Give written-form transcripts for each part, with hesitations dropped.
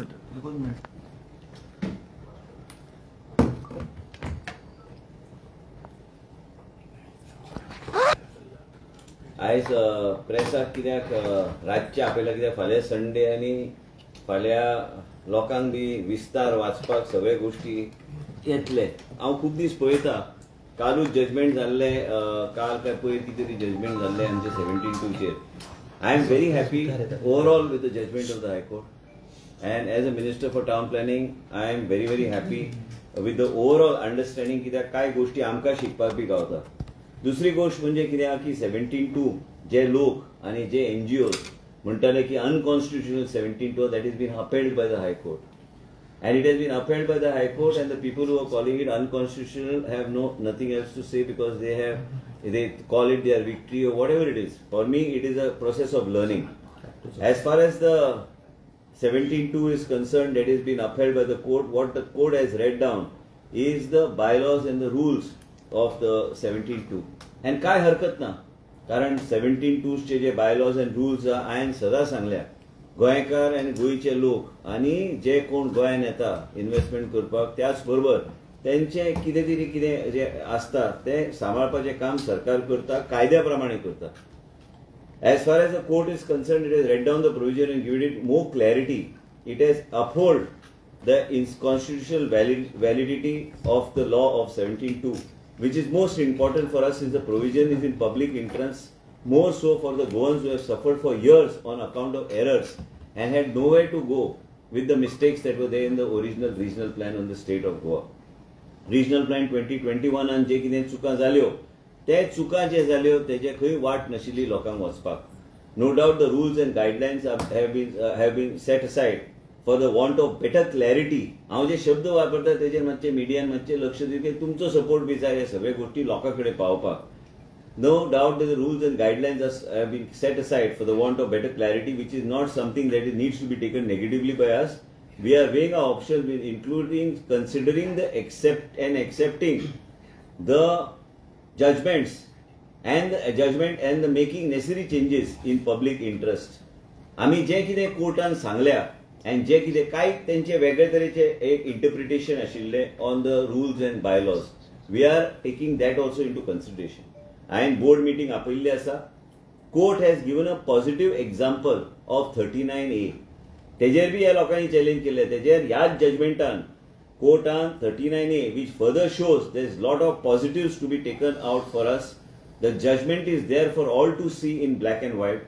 एकूच मिनिट. आयज प्रेसाक कित्याक रातचें आपयलां कित्याक फाल्यां संडे आनी फाल्यां लोकांक बी विस्तार वाचपाक सगळे गोश्टी येतले. हांव खूब दीस पळयता, कालूच जजमेंट जाल्लें, काल काय पयर कितें तरी जजमेंट जाल्लें आमचे 17(2) चेर. I am very happy overall with the judgment of the High Court, and as a Minister for Town Planning, I am very, very happy with the overall understanding, कित्याक कांय गोश्टी आमकां शिकपाक बी गावता. दुसरी गोश्ट म्हणजे कितें आहा की 17(2) जे लोक आनी जे एनजीओ म्हणटाले की unconstitutional 17(2), that is been upheld by the High Court, and it has been upheld by the High Court, and the people who are calling it unconstitutional have no nothing else to say, because they call it their victory or whatever it is. For me, it is a process of learning. As far as the 17(2) is concerned, that has been upheld by the court. What the court has read down is the bylaws and the rules of the 17(2), and काय हरकत ना, कारण 17(2) चे जे bylaws and rules आहा, हांवें सदां सांगल्या, गोंयकार आनी गोंयचे लोक आनी जे कोण गोंयान येता इन्व्हेस्टमेंट करपाक, त्याच बरोबर तेंचे कितें तरी कितें जे आसता तें सांबाळपाचें काम सरकार करता, कायद्या प्रमाणे करता. As far as the court is concerned, it has read down the provision and given it more clarity. It has upheld the constitutional validity of the law of 17(2), which is most important for us since the provision is in public interest, more so for the Goans who have suffered for years on account of errors and had nowhere to go with the mistakes that were there in the original regional plan on the state of Goa. Regional plan 2021 जे कितें चुकां जाल्यो, ते चुकां जे जाल्यो तेजे खंय वाट नाशिल्ली लोकांक वचपाक. No doubt the rules and guidelines have been set aside for the want of better clarity. हांव जे शब्द वापरता तेजेर मातशें मिडियान मातशें लक्ष दिवं, की तुमचो सपोर्ट बी जाय ह्या सगळ्या गोश्टी लोकां कडेन पावोवपाक. No doubt that the rules and guidelines have been set aside for the want of better clarity, which is not something that needs to be taken negatively by us. We are weighing our options with including considering the accept and accepting the judgments and the judgment and the making necessary changes in public interest. आमी जे कितें कोर्टान सांगल्या आनी जे कितें कांय तेंचे वेगळे तरेचे एक इंटरप्रिटेशन आशिल्लें on the rules and bylaws, we are taking that also into consideration. हांवें बोर्ड मिटींग आपयल्ली आसा. Court has given a positive example of 39A. तेजेर बी ह्या लोकांनी चॅलेंज केल्लें. तेजेर ह्याच जजमेंटान कोर्टान 39A, which further shows there is lot of positives to be taken out for us. The judgment is there for all to see in black and white.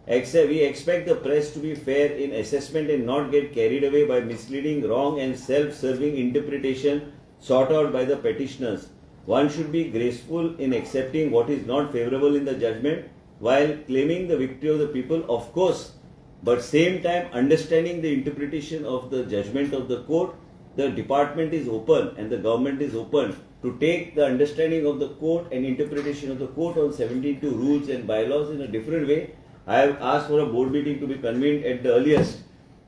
Except we expect the press to be fair in assessment and not get carried away by misleading, wrong, and self serving interpretation sought out by the petitioners. One should be graceful in accepting what is not favorable in the judgment while claiming the victory of the people, of course, but same time understanding the interpretation of the judgment of the court. The department is open and the government is open to take the understanding of the court and interpretation of the court on 17(2) rules and bylaws in a different way. I have asked for a board meeting to be convened at the earliest,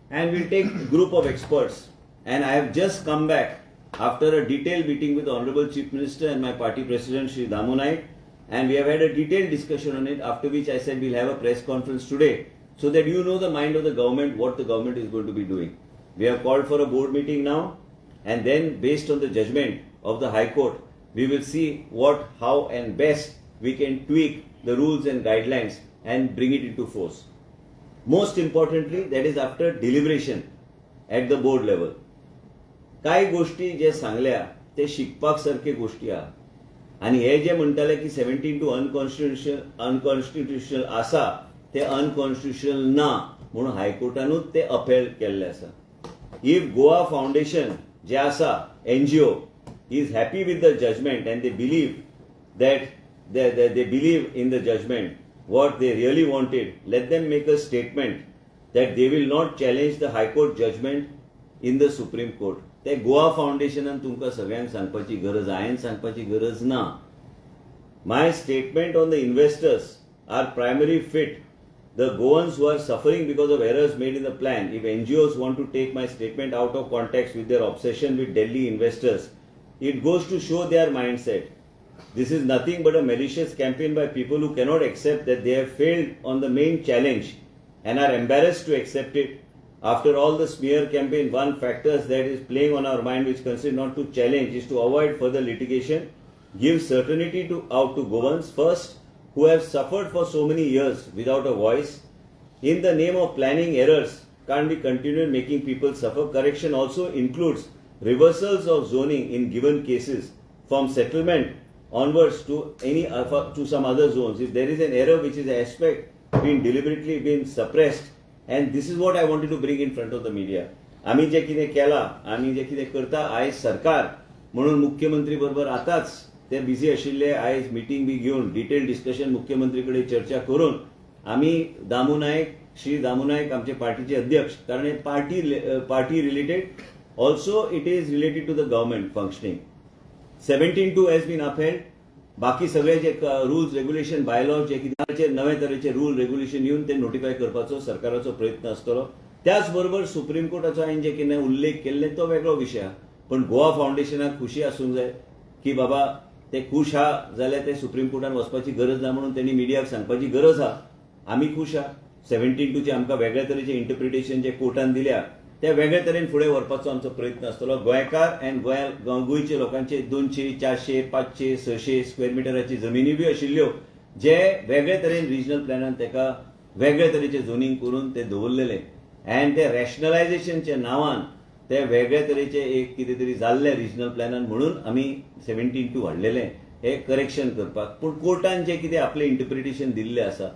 and we'll take group of experts. And I have just come back after a detailed meeting with the Honorable Chief Minister and my party president, Shri Damu Naik, and we have had a detailed discussion on it, after which I said we'll have a press conference today so that you know the mind of the government, what the government is going to be doing. We have called for a board meeting now, and then based on the judgment of the High Court, we will see what, how, and best we can tweak the rules and guidelines and bring it into force. Most importantly, that is after deliberation at the board level. कांय गोष्टी जे सांगल्या ते शिकपाक सारखे गोष्टी आहा आनी हे जे म्हणटाले की 17(2) अनकॉन्स्टिट्युशनल आसा, ते अनकॉन्स्टिट्युशनल ना म्हणून हायकोर्टानूच ते अपहेल्ड केल्ले आसा. If Goa foundation जे आसा NGO is happy with the judgment and they believe that they believe in the judgment, what they really wanted, let them make a statement that they will not challenge the High Court judgment in the Supreme Court. ते गोवा फाउंडेशनान तुमकां सगळ्यांक सांगपाची गरज, हांवें सांगपाची गरज ना. My statement on the investors are primary fit the Goans who are suffering because of errors made in the plan. If NGOs want to take my statement out of context with their obsession with Delhi investors, it goes to show their mindset. This is nothing but a malicious campaign by people who cannot accept that they have failed on the main challenge and are embarrassed to accept it. After all the smear campaign, one factor that is playing on our mind, which consider not to challenge, is to avoid further litigation, give certainty to out to Goans first, who have suffered for so many years without a voice. In the name of planning errors, can't be continued making people suffer. Correction also includes reversals of zoning in given cases from settlement onwards to some other zones. If there is an error which is aspect been deliberately been suppressed, and this is what I wanted to bring in front of the media. आम्ही जे कितें केलां, आमी जे कितें करता आयज सरकार म्हणून, मुख्यमंत्री बरोबर आतांच ते बिझी आशिल्ले. आयज मिटींग बी घेवन डिटेल डिस्कशन, मुख्यमंत्री कडेन चर्चा करून आमी दामू नायक, श्री दामू नायक आमचे पार्टीचे अध्यक्ष, कारण हे party related, also it is related to the government functioning. 17(2) has been upheld. बाकी सगळे जे रुल्स, रेग्युलेशन, बायलॉज जे कितें, नवे तरेचे रूल रेग्युलेशन येवन ते नोटिफाय करपाचो सरकाराचो प्रयत्न आसतलो. त्याच बरोबर सुप्रीम कोर्टाचो हांवें जे कितें उल्लेख केल्ले तो वेगळो विशय आहा. पण गोवा फावंडेशनाक खुशी आसूंक जाय की बाबा ते खूश आहा जाल्यार ते सुप्रीम कोर्टान वचपाची गरज ना म्हणून त्यांनी मिडियाक सांगपाची गरज आहा. आमी खूश आहा. 17(2) आमकां वेगळ्या तरेचे इंटरप्रिटेशन जे कोर्टान दिल्या, ते वेगळे तरेन फुडें व्हरपाचो आमचो प्रयत्न आसतलो. गोंयकार आनी गोंया गोंयच्या लोकांचे 200, 400, 500, 600 स्क्वेअर मिटराची जमिनी बी आशिल्ल्यो, जे वेगळे तरेन रिजनल प्लॅनान ताका वेगळे तरेचे झोनींग करून ते दवरलेले आनी ते रॅशनलायझेशनच्या नांवान ते वेगळे तरेचे एक कितें तरी जाल्ले रिजनल प्लॅनान, म्हणून आमी 17(2) हाडलेले हे करेक्शन करपाक. पूण कोर्टान जे कितें आपलें इंटरप्रिटेशन दिल्लें आसा,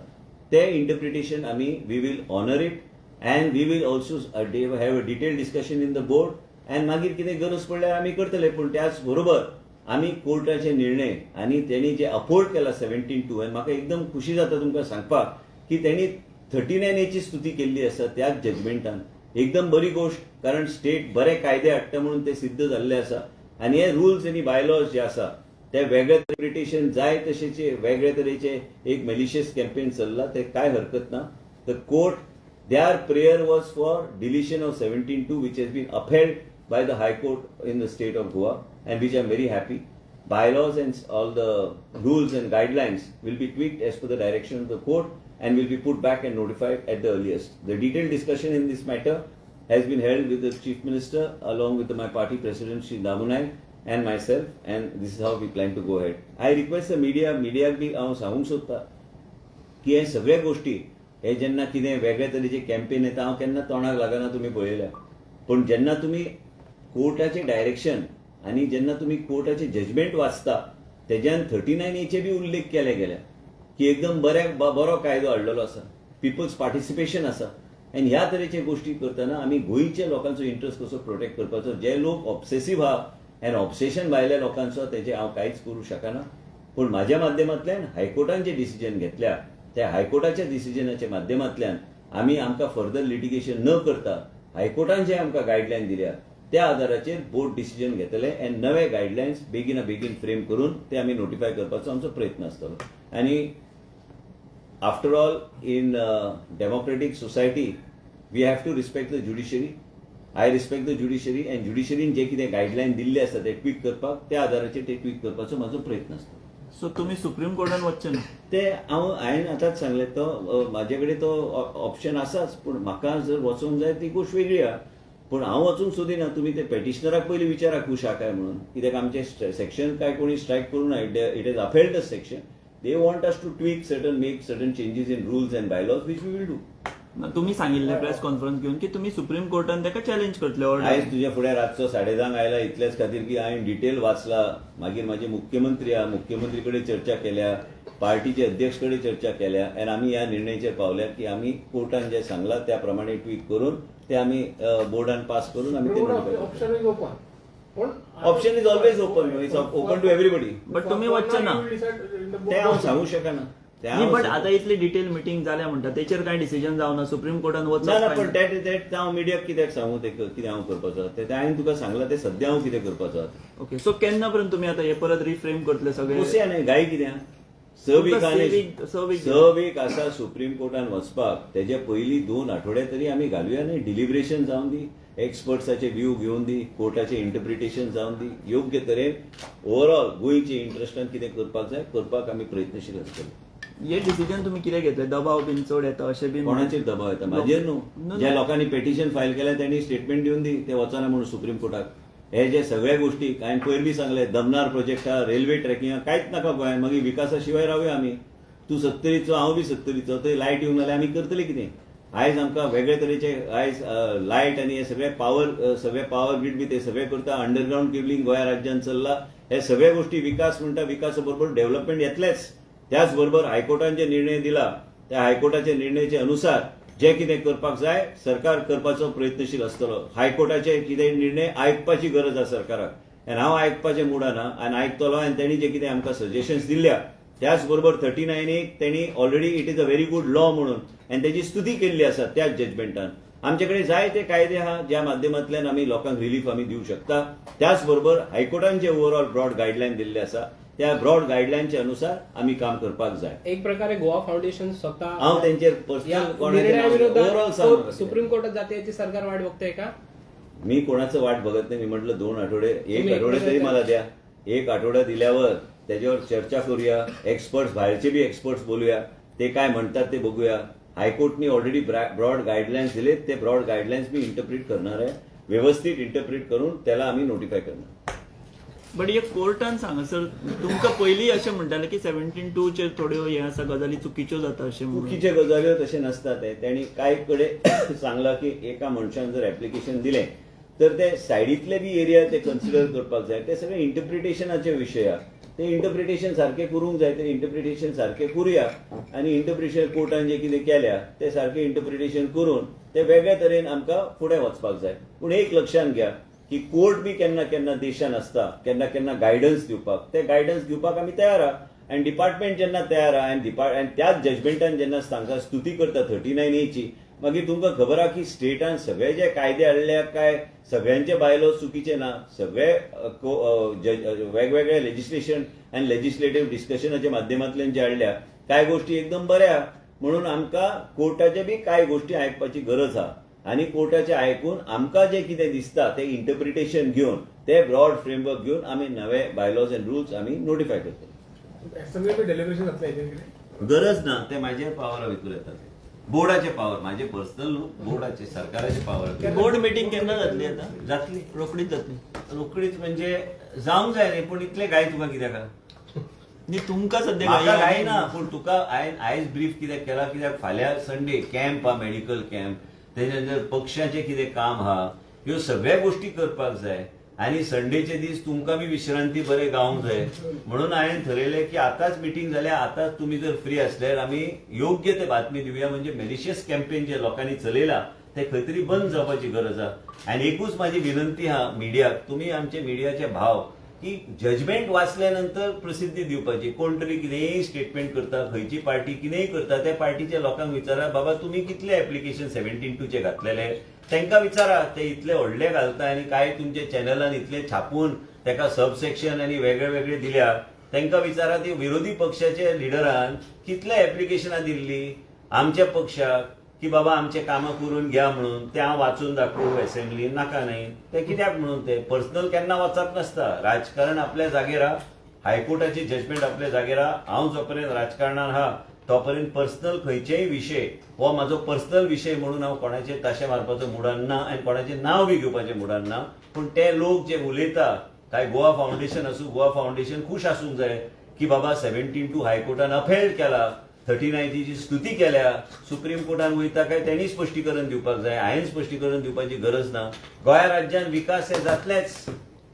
ते इंटरप्रिटेशन आमी we will honour it and we will also have a detail discussion in the board and मागीर कितें गरज पडल्यार आमी करतले. पूण त्याच बरोबर आमी कोर्टाचे निर्णय आनी तेणी जे अफोर्ड केला 17(2), आनी म्हाका एकदम खुशी जाता तुमकां सांगपाक की तेणी 39 एची स्तुती केल्ली आसा त्याच जजमेंटान. एकदम बरी गोश्ट, कारण स्टेट बरे कायदे हाडटा म्हणून ते सिद्ध जाल्ले आसा. आनी हे रुल्स आनी बायलॉज जे आसा ते वेगळे इंटरप्रिटेशन जाय तशेचे वेगळे तरेचे एक मेलिशियस कॅम्पेन चल्ला, ते काय हरकत ना. The court, their prayer was for deletion of 17(2), which has been upheld by the High Court in the state of Goa, and which I am very happy. Bylaws and all the rules and guidelines will be tweaked as per the direction of the court and will be put back and notified at the earliest. The detailed discussion in this matter has been held with the Chief Minister along with my party president Shri Damu Naik and myself, and this is how we plan to go ahead. I request the media, मीडियाक बी हांव सांगूंक सोदता की हे सगळे गोष्टी हे जेन्ना कितें वेगळे तरेचे कॅम्पेन येता, हांव केन्ना तोंडाक लागना, तुमी पळयल्या. पूण जेन्ना तुमी कोर्टाचें डायरेक्शन आनी जेन्ना तुमी कोर्टाचें जजमेंट वाचता, तेज्यान 39 एचे बी उल्लेख केले गेल्या की एकदम बऱ्या बरो कायदो हाडलेलो आसा, पिपल्स पार्टिसिपेशन आसा. आनी ह्या तरेचे गोश्टी करतना आमी गोंयच्या लोकांचो इंट्रस्ट कसो प्रोटेक्ट करपाचो, जे लोक ऑब्सेसीव आहा आनी ऑब्सेशन भायल्या लोकांचो, तेजे हांव कांयच करूं शकना. पूण म्हाज्या माध्यमांतल्यान हायकोर्टान जे डिसिजन घेतल्या, त्या हायकोर्टाच्या डिसिजनाच्या माध्यमांतल्यान आमी आमकां फर्दर लिटिगेशन न करता हायकोर्टान जे आमकां गायडलायन दिल्या त्या आधाराचेर बोर्ड डिसिजन घेतले आनी नवे गायडलायन्स बेगीना बेगीन फ्रेम करून ते आमी नोटिफाय करपाचो आमचो प्रयत्न आसतलो. आनी after all, in democratic society we have to respect the judiciary. I respect the judiciary, and ज्युडिशरीन जे कितें गायडलायन दिल्ले आसा ते ट्वीक करपाक, त्या आधाराचेर ते ट्वीक करपाचो म्हाजो प्रयत्न आसता. सो तुमी सुप्रीम कोर्टान वचचे ना? ते हांव हांवें आतांच सांगलें, तो म्हाजे कडेन तो ऑप्शन आसाच. पूण म्हाका जर वचोंक जाय ती गोश्ट वेगळी आहा, पूण हांव वचूंक सोदिना. तुमी ते पेटिशनराक पयलीं विचारा खूश आहा काय म्हणून, कित्याक आमचे सेक्शन काय कोणी स्ट्रायक करूं ना. It is upheld the section. They want us to tweak certain, make certain changes in rules and bylaws, which we will do. ना, तुमी सांगिल्लें प्रेस कॉन्फरन्स घेवन की तुमी सुप्रीम कोर्टान ताका चॅलेंज करतले ऑर्डर. आयज तुज्या फुडें रातचो 10:30 आयला इतलेच खातीर की हांवें डिटेल वाचला. मागीर म्हाजे मुख्यमंत्री आहा, मुख्यमंत्री कडेन चर्चा केल्या, पार्टीचे अध्यक्ष कडेन चर्चा केल्या आनी आमी ह्या निर्णयाचेर पावल्या की आमी कोर्टान जे सांगला त्या प्रमाणे ट्वीक करून ते आमी बोर्डान पास करून आमी ते notify करतले. Option is open. पण Option is always open. It's open to everybody. But तुम्ही वचचे ना. ते हांव सांगू शकना. ते न्ही हांव बट आतां इतली डिटेल मिटींग जाल्या म्हणटा, तेचेर कांय डिसिजन जावना, सुप्रीम कोर्टान वचप ना ना काय पण ना? That that हांव मिडियाक कित्याक सांगू ते कितें हांव करपाचो आसा ते हांवें तुका सांगलां, ते सद्या हांव कितें करपाचो आसा. ओके, सो केन्ना पर्यंत तुमी आतां हे परत रिफ्रेम करतले सगळे? वचया न्ही, घाई कितें आहा? स तुमकां विकांनी 6 वीक 6 वीक आसा सुप्रीम कोर्टान वचपाक. तेजे पयलीं 2 आठवडे तरी आमी घालुया न्ही. डिलिब्रेशन जावन दी, एक्सपर्ट्साचे व्यू घेवन दी, कोर्टाचे इंटरप्रिटेशन जावन दी. योग्य तरेन ओवरऑल गोंयचे इंट्रस्टान कितें करपाक जाय करपाक आमी प्रयत्नशील आसतले. हे डिसिजन तुम्ही कितें घेतले? दबाव बीन चड येता अशें बीन? कोणाचेर दबाव येता? म्हाजेर न्हू. ज्या लोकांनी पेटिशन फायल केल्या त्यांनी स्टेटमेंट दिवन दी ते वचना म्हणून सुप्रीम कोर्टाक. हे जे सगळे गोष्टी हांवें पयर बी सांगले, दमनार प्रोजेक्ट आहा, रेल्वे ट्रॅकिंग आहा, कांयच नाका गोंयान. मागीर विकासा शिवाय रावया आमी. तूं सत्तरीचो, हांव बी सत्तरीचो, थंय लायट येवंक जाल्यार आमी करतले कितें? आयज आमकां वेगळे तरेचे आयज लायट आनी हे सगळे पावर, सगळे पावर ग्रीड बी ते सगळे करता. अंडरग्रावंड केबलिंग गोंया राज्यान चल्ला. हे सगळे गोष्टी विकास म्हणटा, विकासा बरोबर डेव्हलपमेंट येतलेच. त्याच बरोबर हायकोर्टान जे निर्णय दिला त्या हायकोर्टाच्या निर्णयाच्या अनुसार जे कितें करपाक जाय सरकार करपाचो प्रयत्नशील आसतलो. हायकोर्टाचे कितें निर्णय आयकपाची गरज आसा सरकाराक आनी हांव आयकपाचें मुडान ना आनी आयकतलो. आनी तेणी जे कितें आमकां सजेशन्स दिल्या, त्याच बरोबर 39 एक तेणी already it is a very good law म्हणून आनी तेजी स्तुती केल्ली आसा. त्याच जजमेंटान आमचे कडेन जायते कायदे आहा ज्या माध्यमांतल्यान आमी लोकांक रिलीफ आमी दिवंक शकता. त्याच बरोबर हायकोर्टान जे ओवरऑल ब्रॉड गायडलायन दिल्ले आसा त्या ब्रॉड गायडलायनच्या अनुसार आमी काम करपाक जाय. एक प्रकारे गोवा फाउंडेशन स्वतः हांव तेंचेर या पर्सनल ओवरऑल निर्णयाविरोधात सुप्रीम कोर्टात जाते याची सरकार वाट बघते का? मी कोणाचं वाट बघत नाही. मी म्हटलं 2 आठवडे, एक तुम्ही आठवडे तरी मला द्या. एक आठवडा दिल्यावर त्याच्यावर चर्चा करूया. एक्सपर्ट्स, बाहेरचे बी एक्सपर्ट्स बोलूया, ते काय म्हणतात ते बघूया. हायकोर्टनी ऑलरेडी ब्रॉड गाईडलाईन्स दिलेत. ते ब्रॉड गाईडलाईन्स मी इंटरप्रिट करणार आहे. व्यवस्थित इंटरप्रिट करून त्याला आम्ही नोटिफाय करणार. बट हे कोर्टान सांगासर तुमकां पयलीं अशें म्हणटाले की 17(2) चेर थोड्यो हे आसा, गजाली चुकीच्यो जाता अशें म्हणून. चुकीचे गजाल्यो तशें नसता ते. त्यांनी काय कडेन सांगला की एका मनशान जर एप्लिकेशन दिलें तर ते सायडीतले बी एरिया ते कन्सिडर करपाक जाय. ते सगळे इंटरप्रिटेशनाचे विशय आहा. ते इंटरप्रिटेशन सारकें करूंक जाय. ते इंटरप्रिटेशन सारकें करुया आनी इंटरप्रिटेशन कोर्टान जे कितें केल्या ते सारकें इंटरप्रिटेशन करून ते वेगळे तरेन आमकां फुडें वचपाक जाय. पूण एक लक्षांत घ्या की कोर्ट बी केन्ना केन्ना देशान आसता केन्ना केन्ना गायडन्स दिवपाक. ते गायडन्स दिवपाक आमी तयार आहा आनी डिपार्टमेंट जेन्ना तयार आहा आनी डिपार्ट आनी त्याच जजमेंटान जेन्ना सांगता, स्तुती करता 39 एची, मागीर तुमकां खबर आहा की स्टेटान सगळे जे कायदे हाडल्या काय सगळ्यांचे बायलो चुकीचे ना. सगळे वेगवेगळे लेजिस्लेशन आनी लेजिस्लेटीव डिस्कशनाच्या माध्यमांतल्यान जे हाडल्या कांय गोष्टी एकदम बऱ्या. म्हणून आमकां कोर्टाचे बी कांय गोष्टी आयकपाची गरज आहा आनी कोर्टाचे आयकून आमकां जे कितें दिसता ते इंटरप्रिटेशन घेवन, ते ब्रॉड फ्रेमवर्क घेवन आमी नवे बायलॉज अँड रुल्स आमी नोटिफाय करतले. असेंब्ली डेलिब्रेशन जातलें हेजेर कितें? गरज ना. ते माझे पावरा भितर येता. ते बोर्डाचे पावर, माझे पर्सनल न्हू, बोर्डाचे, सरकाराचे पावर. बोर्ड मिटींग केन्ना जातली आतां? जातली. रोखडीच जातली? रोखडीच म्हणजे जावंक जाय न्ही, पूण इतले घाय तुका कित्याक? न्ही, तुमकां सद्या म्हाका घाई. घाय ना, पूण तुका हांवें आयज ब्रीफ कित्याक केला, कित्याक फाल्यां संडे कॅम्प आहा, मेडिकल कॅम्प, तेच्या नंतर पक्षाचें कितें काम आहा, ह्यो सगळ्या गोष्टी करपाक जाय आनी संडेचे दीस तुमकां बी विश्रांती बरें गावंक जाय. म्हणून हांवें थरयलें की आतांच मिटींग जाल्या, आतांच तुमी जर फ्री आसल्यार आमी योग्य ते बातमी दिवया. म्हणजे मेलिशियस कॅम्पेन जे लोकांनी चलयला ते खंय तरी बंद जावपाची गरज आहा. आनी एकूच म्हाजी विनंती आहा मिडियाक, तुमी आमचे मिडियाचे भाव, की जजमेंट वाचल्या नंतर प्रसिद्धी दिवपाची. कोण तरी कितेंय स्टेटमेंट करता, खंयची पार्टी कितेंय करता, त्या पार्टीच्या लोकांक विचारा, बाबा तुमी कितले एप्लिकेशन 17(2) घातलेले तांकां विचारा. ते इतले व्हडले घालता आनी काय तुमच्या चॅनलान इतले छापून ताका सब सेक्शन आनी वेगळे वेगळे दिल्या, तांकां विचारा ती विरोधी पक्षाच्या लिडरान कितले एप्लिकेशनां दिल्ली आमच्या पक्षाक की बाबा आमचे कामां करून घ्या म्हणून. ते हांव वाचून दाखोवं असेंब्लीन? नाका न्ही ते. कित्याक म्हणून ते पर्सनल केन्ना वचप नासता. राजकारण आपल्या जागेर आहा, हायकोर्टाची जजमेंट आपल्या जागेर आहा. हांव जो पर्यंत राजकारणान आहा तो पर्यंत पर्सनल खंयचेय विशय हो म्हाजो पर्सनल विशय म्हणून हांव कोणाचेर ताशे मारपाचो मुडान ना आनी कोणाचें नांव बी घेवपाचें मुडान ना. पूण ते लोक जे उलयता, काय गोवा फावंडेशन आसूं, गोवा फावंडेशन खूश आसूंक जाय की बाबा 17(2) हायकोर्टान अपहेल्ड केला, 39 ची स्तुती केल्या. सुप्रीम कोर्टान वयता काय तेणी स्पश्टीकरण दिवपाक जाय. हांवें स्पश्टीकरण दिवपाची गरज ना. गोंया राज्यान विकास हे जातलेच.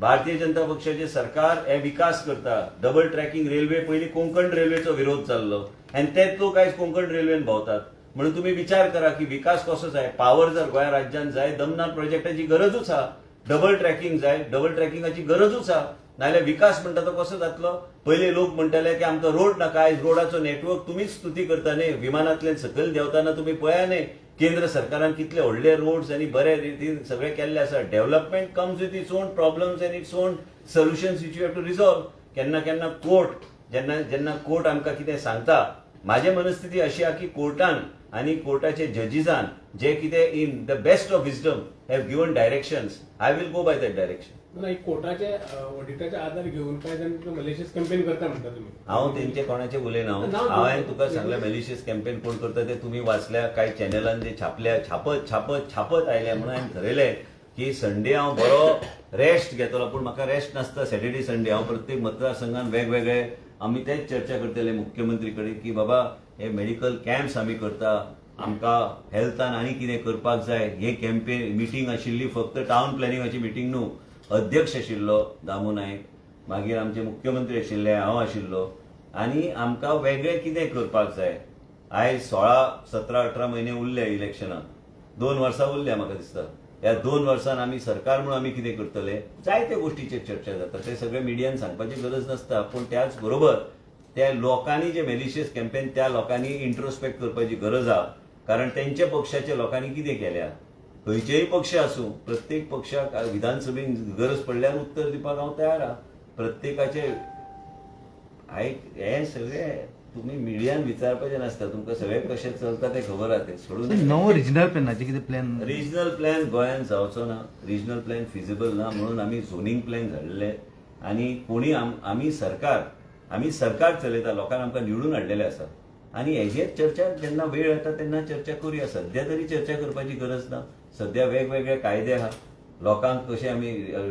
भारतीय जनता पक्षाचे सरकार हे विकास करता. डबल ट्रॅकिंग रेल्वे, पयलीं कोंकण रेल्वेचो विरोध जाल्लो आनी तेच लोक आयज कोंकण रेल्वेन भोंवतात. म्हणून तुम्ही विचार करा की विकास कसो जाय. पावर जर गोंया राज्यान जाय, दमनार प्रोजेक्टाची गरजूच आहा. डबल ट्रॅकिंग जाय, डबल ट्रॅकिंगाची गरजूच आहा. नाजाल्यार विकास म्हणटा तो कसो जातलो? पयले लोक म्हणटाले की आमकां रोड नाका. आयज रोडाचो नेटवर्क तुमीच स्तुती करता न्ही. विमानांतल्यान सकयल देंवतना तुमी पळया न्ही, केंद्र सरकारान कितले व्हडले रोड्स आनी बरे रितीन सगळे केल्ले आसा. Development comes with its own problems and its own solutions which you have to resolve. केन्ना केन्ना कोर्ट, जेन्ना जेन्ना कोर्ट आमकां कितें सांगता, म्हाजे मनस्थिती अशी आहा की कोर्टान आनी कोर्टाचे जजीसान जे कितें in the best of wisdom have given directions, I will go by that direction. ना, एक कोर्टाचे ऑडिटाचे आधार घेऊन काय जाण मलिशियस कॅम्पेन करता म्हणटा तुम्ही. हांव तेंचे कोणाचे उलयना. नांव हांवें तुका सांगलें, मेलिशियस कॅम्पेन कोण करता ते तुमी वाचल्या, कांय चॅनलान जे छापल्या, छापत छापत छापत आयल्या. म्हणून हांवें थरयलें की संडे हांव बरो रेस्ट घेतलो, पूण म्हाका रेस्ट नासता सॅटर्डे संडे. हांव प्रत्येक मतदारसंघान वेगवेगळे आमी तेच चर्चा करतले मुख्यमंत्री कडेन की बाबा, हे मेडिकल कॅम्प्स आमी करता, आमकां हेल्थान आनी कितें करपाक जाय. हे कॅम्पेन मिटींग आशिल्ली, फक्त टावन प्लॅनिंगाची मिटींग न्हू. अध्यक्ष आशिल्लो दामू नायक, मागीर आमचे मुख्यमंत्री आशिल्ले, हांव आशिल्लो आनी आमकां वेगळें कितें करपाक जाय. आयज 16, 17, 18 म्हयने उरले इलेक्शनाक, 2 वर्सां उरल्या म्हाका दिसता. ह्या 2 वर्सान आमी सरकार म्हणून आमी कितें करतले, जायते गोश्टीचेर चर्चा जाता. ते सगळे मिडियान सांगपाची गरज नासता, पूण त्याच बरोबर त्या लोकांनी जे मेलिशियस कॅम्पेन, त्या लोकांनी इंट्रोस्पेक्ट करपाची गरज आहा, कारण तेंच्या पक्षाच्या लोकांनी कितें केल्या. खंयचेय पक्ष आसूं, प्रत्येक पक्षाक विधानसभेन गरज पडल्यार उत्तर दिवपाक हांव तयार आहा प्रत्येकाचे. आयक, हे सगळे तुम्ही मिडियान विचारपाचें नासता. तुमकां सगळें कशें चलता तें खबर आहा, तें सोडून. नवो रिजनल प्लॅनाचे कितें प्लॅन? रिजनल प्लॅन गोंयांत जावचो ना, रिजनल प्लॅन फिजिबल ना, म्हणून आमी झोनींग प्लॅन धाडलेले. आनी कोणी आमी सरकार, आमी सरकार चलयता, लोकांक आमकां निवडून हाडलेले आसा आनी हेजेर चर्चा जेन्ना वेळ येता तेन्ना चर्चा करुया. सध्या तरी चर्चा करपाची गरज ना. सध्या वेगवेगळे कायदे आहा. लोकांक कशें आमी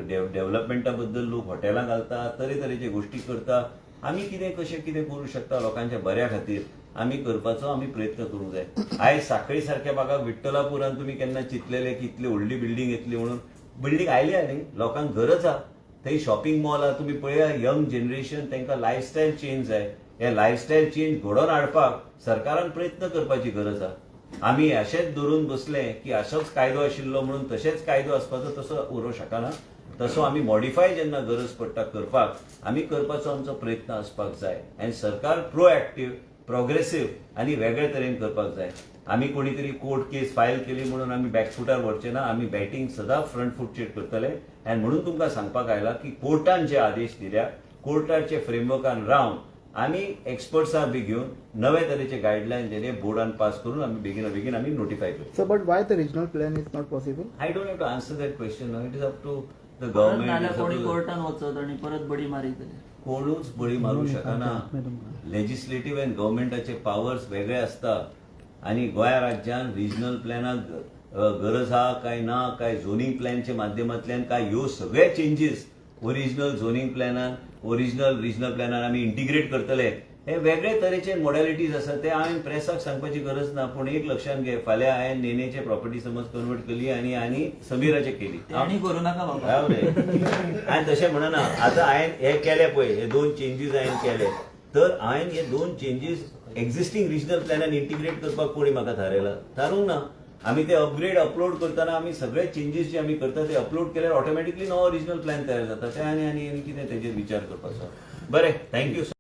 डेव्हलपमेंटा बद्दल, लोक हॉटेलां घालता, तरेतरेचे गोश्टी करता. आमी कितें कशें कितें करूं शकता लोकांच्या बऱ्या खातीर, आमी करपाचो आमी प्रयत्न करूंक जाय. आयज साखळी सारक्या भागाक, विठ्ठलापुरान तुमी केन्ना चिंतलेले की इतली व्हडली बिल्डींग येतली म्हणून? बिल्डींग आयली न्ही, लोकांक गरज आहा. थंय शॉपिंग मॉल आहा. तुमी पळया, यंग जनरेशन, तांकां लायफस्टायल चेंज जाय. हे लायफस्टायल चेंज घडोवन हाडपाक सरकारान प्रयत्न करपाची गरज आहा. आमी अशेंच धरून बसले की असोच कायदो आशिल्लो म्हणून तशेंच कायदो आसपाचो, तसो उरूंक शकना. तसो आमी मॉडिफाय जेन्ना गरज पडटा करपाक, आमी करपाचो आमचो प्रयत्न आसपाक जाय. आनी सरकार प्रोएक्टीव, प्रोग्रेसीव आनी वेगळे तरेन करपाक जाय. आमी कोणी तरी कोर्ट केस फायल केली म्हणून आमी बॅकफुटार वचचे ना. आमी बॅटींग सदां फ्रंट फुटचेर करतले. आनी म्हणून तुमकां सांगपाक आयला की कोर्टान जे आदेश दिल्या, कोर्टाचे फ्रेमवर्कान रावन आमी एक्सपर्ट्सां बी घेवन नवे तरेचे गायडलायन जेणे बोर्डान पास करून आमी बेगीना बेगीन आमी नोटिफाय करू. So but why the regional plan is not possible? I don't have to answer that question. It is up to the परत government. नाल्यार कोणी कोर्टान वचत आणि परत बडी मारीत. कोणूच बळी मारू शकना. लेजिस्लेटिव्ह अँड गव्हर्मेंटाचे पावर्स वेगळे आसता आनी गोंया राज्यान रिजनल प्लॅनाक गरज आहा काय ना, काय झोनिंग प्लॅनच्या माध्यमांतल्यान, काय ह्यो सगळे चेंजीस ओरिजिनल झोनिंग प्लॅनान, ओरिजिनल रिजनल प्लॅनान आमी इंटिग्रेट करतले, हे वेगळे तरेचे मॉडॅलिटीज आसा. ते हांवें प्रेसाक सांगपाची गरज ना. पूण एक लक्षांत घे, फाल्यां हांवें नेनेचे प्रॉपर्टी समज कन्वर्ट केली आनी आनी समीराचे केली. ते आनी करूं नाका बाबा. राव रे, हांवें तशें म्हणना. आतां हांवें हे केले पळय, हे दोन चेंजीस हांवें केले, तर हांवें हे दोन चेंजीस एक्झिस्टींग रिजनल प्लॅनान इंटिग्रेट करपाक कोणी म्हाका थारायला? थारोवंक ना. आमी ते अपग्रेड अपलोड करतना आमी सगळे चेंजीस जे आमी करता ते अपलोड केल्यार ऑटोमॅटिकली नवो रिजनल प्लॅन तयार जाता. ते आनी आनी आनी कितें तेजेर विचार करपाचो. बरें, thank you.